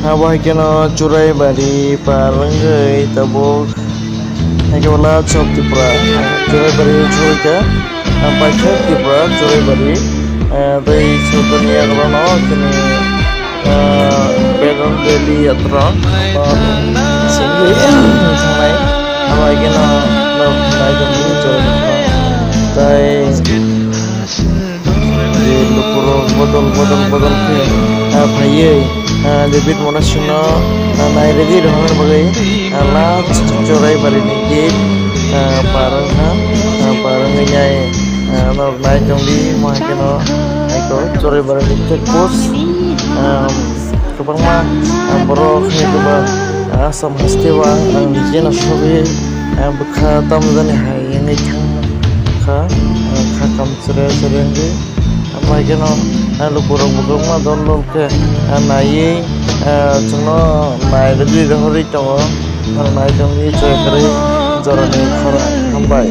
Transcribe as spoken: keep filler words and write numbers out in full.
Abo hai kheno Churaibari par wngwi tabuk hai khe wala Chowk Tripura, Churaibari Chowk, Paithak Tripura, Churaibari, tei Sotoni yagrano chini Bedon Valley yatra singwi thangnai. Abo hai kheno norok naitongwi Churaibari tei lukurok bodol bodol bodol khe phaiwi David Monasingno nairwgwi rwna bagwi last Churaibari ni gate par wngkha, par wngwi nai norok naitongdi mo hai kheno naitong Churaibari ni check post. Kwbangma borok hai kwbang Assam haste o ang nijeno sogwi bwkha tamjani hai wngwi thangkha, kha kam chere chere wngwi. Amo hai kheno lukurok bo kwbangma dol dol khe naiwi chwngno nairwgwi rohorwi tongo, naitongwi chwrai kwrwi jorani khorang hambai.